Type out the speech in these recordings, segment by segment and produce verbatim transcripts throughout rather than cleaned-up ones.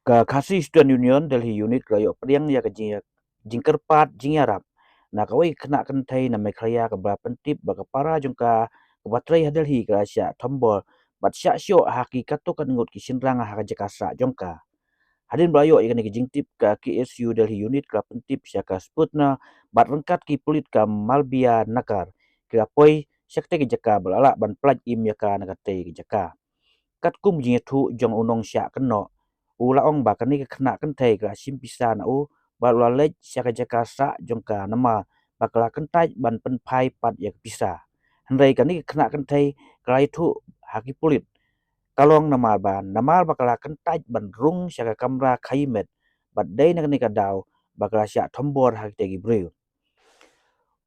Ka Khasi Student Union Delhi Unit ka la ïoh pdiang ïa ka jing-, jingkyrpad jingïarap na kawei ka khynnah kynthei na Meghalaya kaba la pyntip ba ka para jong ka kaba trei ha Delhi ka la shah thombor bad shah shoh ha ki katto katne ngut ki shynrang ha ka jaka sah jong ka. Hadien ba la ïoh ïa kane ka jingtip, ka K S U Delhi Unit ka la pyntip sha ka Sputna bad ryngkat ki pulit ka Malviya Nagar ki la poi sha katei ka jaka bad la lah ban pyllait im ïa ka na katei ka jaka. Katkum jingïathuh jong u nongshah kynnoh, u la ong ba kane ka khynnah kynthei ka la shim pisa na u bad u la leit sha ka jaka sah jong ka namar ba ka la kyntait ban pynphai pat ïa ka pisa. Hynrei kane ka khynnah kynthei ka la ïathuh ha ki pulit ka long namar ba, namar ba ka la kyntait ban rung sha ka kamra khaïi met bad dei na kane ka daw ba ka la shah thombor ha kitei ki briew.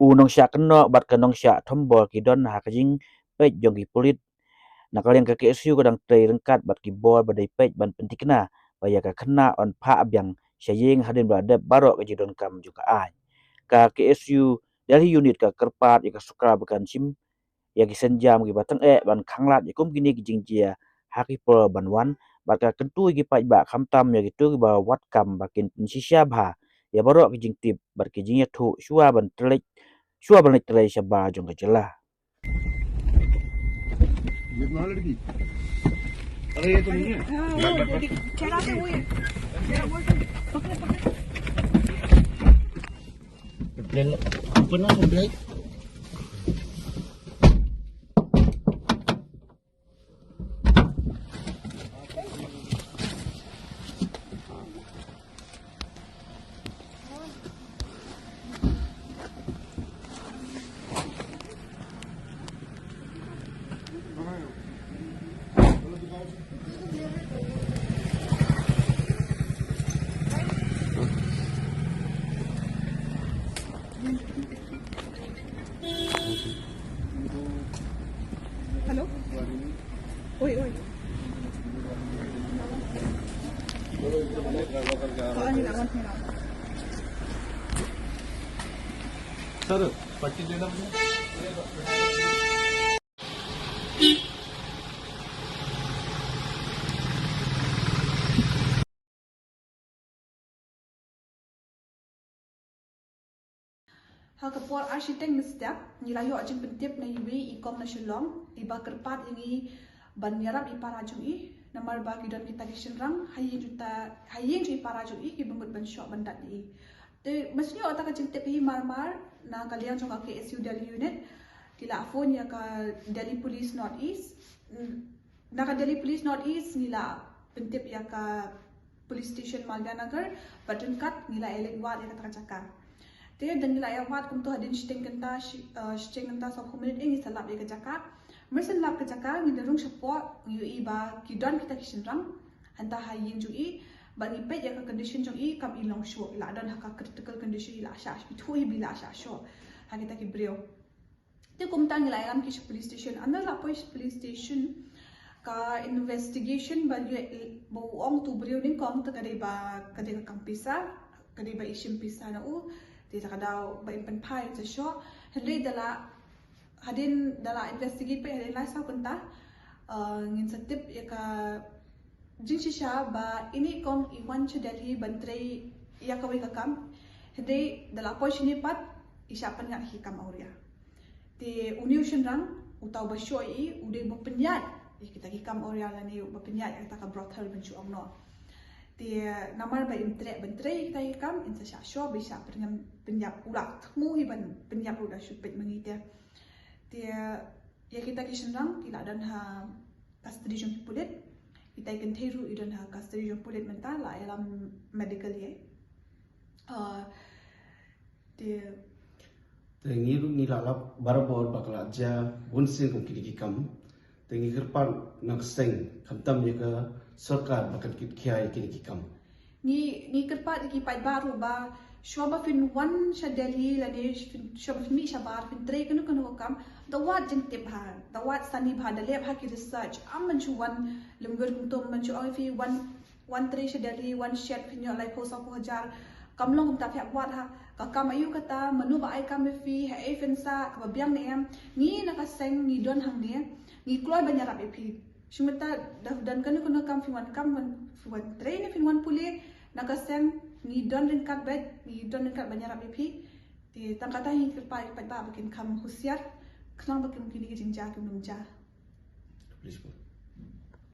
U nongshah kynnoh bad ka nongshah thombor ki don ha ka jingpeit jong ki pulit. Na ka liang ka K S U ka dang trei ryngkat bad ki bor ba dei peit ban pynthikna ba ïa ka khynnah yn phah biang sha ïing hadien ba la dep baroh ka jingdonkam jong ka aiñ. Ka K S U Delhi Unit ka kyrpad ïa ka sorkar ba kan shim ïa ki sienjam kiba tyngeh ban khanglad ïa kum kine ki jingjia ha ki por ban wan bad ka kyntu ïa ki paidbah khamtam ïa kito kiba wad kam ba kin pynshisha bha ïa baroh ki jingtip bad ki jingïathuh shuwa ban trei, shuwa ban leit trei shabar jong ka jylla. ये तुम्हारी लड़की? अरे, ये तो नहीं है। हाँ, वो दे-, दे-, चलाते हुए। पकड़े, पकड़े। Plane open na, open. Hello? Oi, oi. Sir, पट्टी देना मुझे। Ha ka por ar shiteng mynstep, ngi la ïoh jingpyntip na iwei i kong na Shillong, iba kyrpad ïa ngi ban ïarap ïa i para jong i, namar ba ki don kita ki shynrang ha ïing jong i, ha ïing jong i para jong i, kiba mut ban shoh ban dat ïa i. Te, mynshwa ïoh kata ka jingtip hi mar mar, na ka liang jong ka K S U Delhi Unit, ki la phone ïa ka Delhi Police North East, na ka Delhi Police North East ngi la pyntip ïa ka Police Station Malviya Nagar, bad ryngkat ngi la ïaleit wad ïa kata ka jaka. Te da ngi la ïa wad kumto hadien shiteng kynta, shi-, eh, shiteng kynta sawphew minit ngi sa lap ïa ka jaka. Mynshwa lap ka jaka ngi da rung shapoh ngi ïohi ba ki don kita ki shynrang hangta ha ïing jong i, bad ngi peit ïa ka condition jong i kam i long shuh, i la don ha ka critical condition, i la shah, i thuh hi ba i la shah shuh ha kita ki briew. Te kumta ngi la ïalam ki sha police station. Ynda la poi sha police station, ka investigation ba ïoh, ba u ong utu u briew nyngkong te ka dei ba, ka dei ka kam pisa, ka dei ba i shim pisa na u, te da ka daw ba in pynphai sa shuh. Hynrei da la, hadien da la investigate peit hadien lai saw kynta, eh, ngin sa tip ïa ka jingshisha ba i nyngkong i wan sha Delhi ban trei ïa kawei ka kam. Hynrei da la poi shane pat i shah pynïaid ïa ki kam awria. Te une u shynrang, uta uba shoh ïa i, u dei uba pynïaid ïa kita ki kam awria lane uba pynïaid ïa kata ka brothel ban shu ong noh. Te namar ba im treh ban trei ïa kita ki kam, in sa shah shoh ba i shah pynïap, pynïap, u la thmu hi ban pynïap ruh, da shu peit ma ngi te. Te ïa kita ki shynrang ki la don ha custody jong ki pulit. Kita ki kynthei ruh ki don ha custody jong pulit mynta, la ïalam medical ïa. Ah, te Te ngi ruh ngi la lap barabor ba ka la jia bun sien kum kine ki kam. Te ngi kyrpad na ka seng khamtam ïa ka sorkar ba kan kitkhia ïa kine ki kam. Ngi, ngi kyrpad ïa ki paidbah ruh ba shuwa ba phin wan sha Delhi lane phin, shuwa ba phin mih shabar, phin trei kano kano ka kam, da wad jingtip bha, da wad sani bha, da leh bha ki research. Ym ban shu wan lem wer kumto, ym ban shu ong ïa phi wan wan trei sha Delhi, wan shet phin ïoh laiphew sawphew hajar. Kam long kumta, phi hap wad ha ka kam aïu kata, mano ba ai kam ïa phi, haei phin sah, kaba biang ne em. Ngi na ka seng ngi don hangne, ngi kloi ban ïarap ïa phi. Shimta da don kano kano kam phi wan kam wan phi wan trei ne phi wan pule na ka seng, ngi don ryngkat bad ngi don ryngkat ban ïarap ïa phi. Te tang kata hi kyrpad pat ba ba kin kham husiar khnang ba kin kini ki jingjia kin ym jia. Please.